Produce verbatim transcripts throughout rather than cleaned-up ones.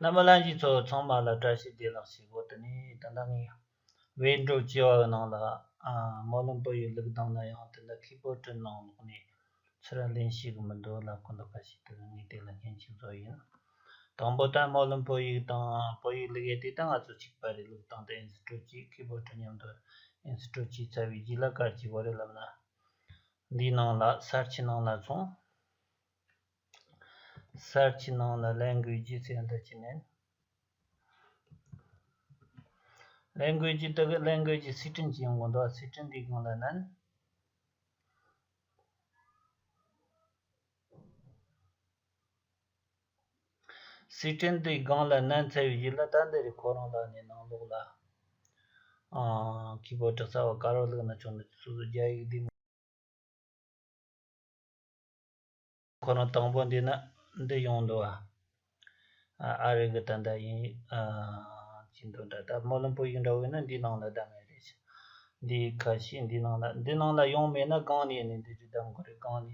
རྣམ་པ་ལྷན་རྒྱས་ཚོ་ཚང་མ་ལ་བཀྲ་ཤིས་བདེ་ལེགས་ཞུ་གོ། དེ་ནས་ད་ལྟ་ངས་ཝིན་ཌོ་བཅུ་བ་གི་ནང་ལ་ཨ་སྨོན་ལམ་བོད་ཡིག་བླུགས་བཏང་ན་ཡང་དེ་འདྲ་ཁི་བྷོར་ཌི་ནང་ལོགས་ནས་ཚུར་ལེན་ཤེས་གི་མི་འདུག་ལབ་གི་འདུག་ག་ཞིག་དེ་ངས་དེ་ལ་མཁྱེན་ཆེན་བཟོ་ཡིན། དང་པོ་ད་སྨོན་ལམ་བོད་ཡིག་དང་བོད་ཡིག་བླུགས་ཡས་དེ་ད་ང་ཚོ་གཅིག་པ་རེད། བླུགས་བཏང་དེ་ཨིན་སི་ཊོལ་གྱིས་ཁི་བྷོར་ཌི་མཉམ་དུ་ཨིན་སི་ཊོལ་བྱས་ཚར་བའི་རྗེས་ལ་ག་རེ་བྱེད་དགོས་རེད་ལབ་ན། འདིའི་ནང་ལ་སར་ཆི་ནང་ལ་སོང་། སར་ཆི་ནང་ལ་ལེན་གུ་ཨེ་ཇི་ཟེར་འདི་ཅི་ནས། ལེན་གུ་ཨེ་ཇི་དེ་གི་ལེན་གུ་ཨེ་ཇི་སི་ཊིམ་ཅིག་ཡོང་གི་འདུག་སི་ཊིམ་འདིའི་སྒང་ལ་མནན། སི་ཊིམ་འདིའི་སྒང་ལ་མནན་ཚར་བའི་རྗེས་ལ་ད་འདི་རེད། ཁོ་རང་ལ་ནི་ནང་ལོགས་ལ་ཨ་ཁི་བྷོར་ཌི་གསར་བ་ག་རེ་བླུགས་ན་ཆོག་ནི་སོ་སོ་རྒྱ་ཡིག་འདི། ཁོ་རང་དང་པོ་འདི་ན་འདི་ཡོང་འདུག་ཨ། ཨ་ཨ་རི་གི་ད་ལྟ་ཡིན་ཨ་ཅི་འདུག་འདྲ། ད་སྨོན་ལམ་བོད་ཡིག་འདྲ་བོ་ཡིན་ན་འདི་ནང་ལ་བདམས་ཡ་རེད། འདི་ཁ་ཤས་འདི་ནང་ལ་འདི་ནང་ལ་ཡོང་མེད་ན་སྒང་ནས་ནི་འདི་རིགས་བདམས་དགོས་རེད། སྒང་ནས་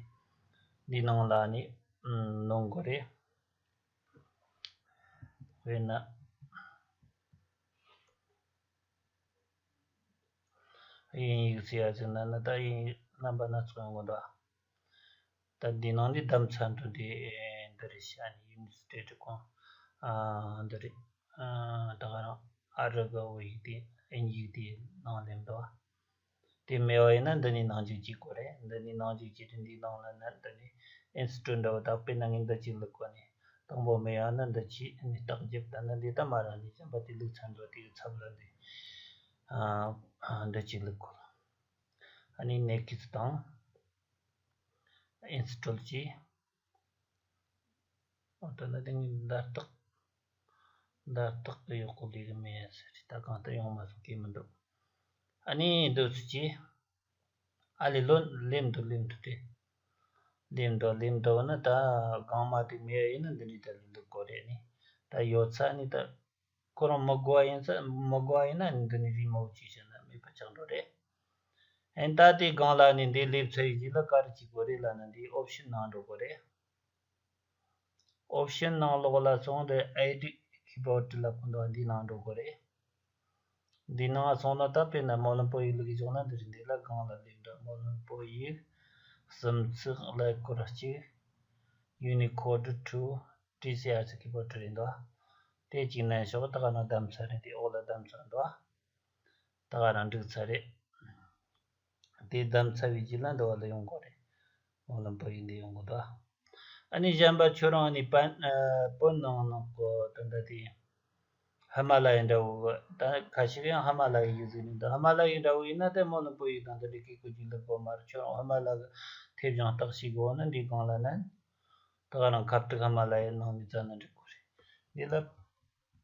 འདི་ནང་ལ་ནི་ཨམ་ནོན་དགོས་རེད། དཔེར་ན། དབྱིན་ཡིག་ཟེར་ཡ་ཟེར་ན་ནི་ད་དབྱིན་ཡིག་རྣམ་པ་སྣ་ཚོགས་ཡོང་གི་འདུག་ད་འདི་ནང་འདི་བདམས་ཚར་འདུག་དེ་འདི་རེད་ཤག་ནི་ཡུ་ནི་སི་ཊེ་ཊི་གང་ཨ་འདི་རེད། ཨ་ད་ག་རང་ཨ་རི་གི་བོད་ཡིག་དེ་དབྱིན་ཡིག་དེ་ནང་སླེབས་འདུག་དེ་མེད་པ་ཡིན་ན་འདི་ནས་ནང་འཇུག་བྱེད་དགོས་རེད། འདི་ནས་ནང་འཇུག་བྱེད་དུས་འདིའི་ནང་ལ་ནི་འདི་ནས་ཨིན་སི་ཊོལ་འདྲ་བོ་ད་དཔེར་ན་ངས་འདི་གཅིག་བླུགས་གོ་ནས། དང་པོ་མེད་ཡ་ནི་འདི་གཅིག་ནི་རྟགས་རྒྱབ། ད་ནི་འདི་ལྟ་མ་ར་ནི་གཞན་པ་དེ་བླུགས་ཚར་འདུག་དེའི་ཚབ་ལ་འདི་ཨ་འདི་གཅིག་བླུགས་གོ། ཨ་ནི་ནེག་སི་ཊི་དང་ཨིན་སི་ཊོལ་གྱིས། འོ་ད་ནི་དེ་ངས་འདི་རྟགས་འདི་རྟགས་གི་ཡོག་གོ་ལས་གི་མེད་ཟེར། ད་གང་ལྟར་ཡོང་མ་སོང་གི་མི་འདུག་ཨ་ནི་འདི་ཚོ་གྱིས། ཨ་ལས་ལོ་ལེམ་འདུག་ལེམ་འདུག་དེ། ལེམ་འདུག་ལེམ་འདུག་ན་ད་སྒང་མ་དེ་མེད་ཡིན་ན་འདི་ནས་ད་ལེན་འདུག་གོ་རེད་ནི། ད་ཡོད་ཚ་ནི་ད་ཁོ་རང་མི་དགོས་ཡིན་ཚ་མི་དགོས་ཡིན་ན་འདི་ནས་རི་མོ་བྱས་བྱས་ན་མེད་པ་ཆགས་འགྲོ་རེད། ཨེན་ད་དེ་སྒང་ལ་ནི་འདི་ལེབ་ཚར་ཡི་རྗེས་ལ་ག་རེ་བྱེད་དགོས་རེད་ལབ་ན་འདི་ཨོབ་ཤན་ནང་འགྲོ་དགོས་རེད། ཨོབ་ཤན་ནང་ལོགས་ལ་སོང་སྟེ་ཨེ་ཌིཊ་ཁི་བྷོར་ཌི་ལབ་ཀྱི་འདུག་འདི་ནང་འགྲོ་དགོས་རེད། འདི་ནང་སོང་ན་ད་དཔེར་ན་སྨོན་ལམ་བོད་ཡིག་བླུགས་བཞག་ན་འདི་རེད། འདི་ལ་སྒང་ལ་སླེབས་འདྲ། སྨོན་ལམ་བོད་ཡིག་གསུམ་ཚེག་ཀླད་ཀོར་གཅིག Unicode two T C R C keyboard རེད་འདུག་དེ་གཅིག་མནན་ཤོག་ད་ག་ནང་བདམས་ཚར་རེད། དེ་འོག་ལ་བདམས་ཚར་འདུག་ད་ག་རང་འགྲིག་ཚར་རེད། དེ་བདམས་ཚར་བའི་རྗེས་ལ་འདི་བ་ལ་ཡོང་དགོས་རེད། སྨོན་ལམ་བོད་ཡིག་འདི་ཡོང་དགོས་འདུག་ཨ་ནི་གཞན་པ་ཁྱོད་རང་ནི་པན་ཨ་བོད་ནང་ནང་གོ་ད་ལྟ་དེ་ཧི་མ་ལ་ཡ་འདྲ་བོ་ད་ཁ་ཤས་ཡང་ཧི་མ་ལ་ཡའི་ཡུལ་ཟེར་ནི་འདུག་ཧི་མ་ལ་ཡའི་འདྲ་བོ་ཡིན་ན་དེ་སྨོན་ལམ་བོད་ཡིག་དང་འདི་འདྲ་གི་གོ་རྒྱུ་ལ་གོ་མ་རེད། ཁྱོད་རང་ཧི་མ་ལ་གི་ཐེབས་ཀྱང་རྟགས་ཤིག་གོ་ན་འདི་སྒང་ལ་ནན། ད་ག་རང་ཁ་བཏུག་ཧི་མ་ལ་ཡའི་ནང་ནས་བཙལ་ན་འགྲིག་གོ་རེད། འདི་ལ་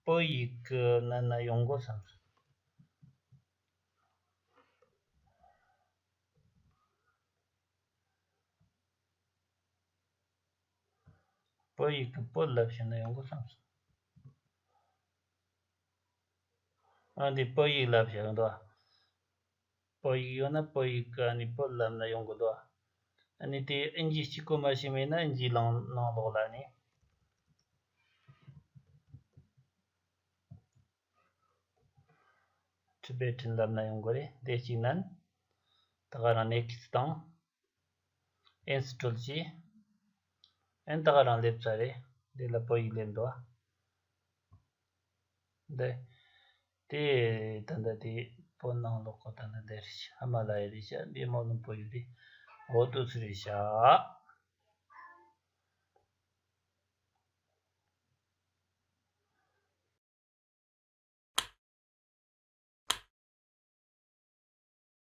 བོད་ཡིག་གི་ནན་ན་ཡོང་གོ་བསམ་སོང་། བོད་ཡིག་གི་བོད་ལབ་བྱས་ན་ཡོང་གི་བསམ་སོང་། ཨ་འདི་བོད་ཡིག་ལབ་བྱས་ཡོང་འདུག་བོད་ཡིག་ཡོད་ན་བོད་ཡིག་གི་ཨ་ནི་བོད་ལབ་ན་ཡོང་གི་འདུག་ཨ་ནི་དེ་ཨིན་ཇི་གཅིག་པོ་མ་ཤེས་མེད་ན་ཨིན་ཇིའི་ནང་ནང་ལོགས་ལ་ནི། Tibetan ལབ་ན་ཡོང་གི་རེད། དེ་གཅིག་ནན། ད་ག་རང་next དང་install བྱས། ཨན་ད་ག་རང་སླེབས་ཚར་རེད། འདི་ལ་བོད་ཡིག་སླེབས་འདུག་འདི། དེ་ད་ལྟ་དེ་བོད་ནང་ལོགས་གོ་ད་ལྟ་འདི་རེད་ཤག་ཧི་མ་ལ་ཡ་རེད་ཤག་འདི་སྨོན་ལམ་བོད་ཡིག་རེད། འོ་ཏོ་ཚུ་རེད་ཤག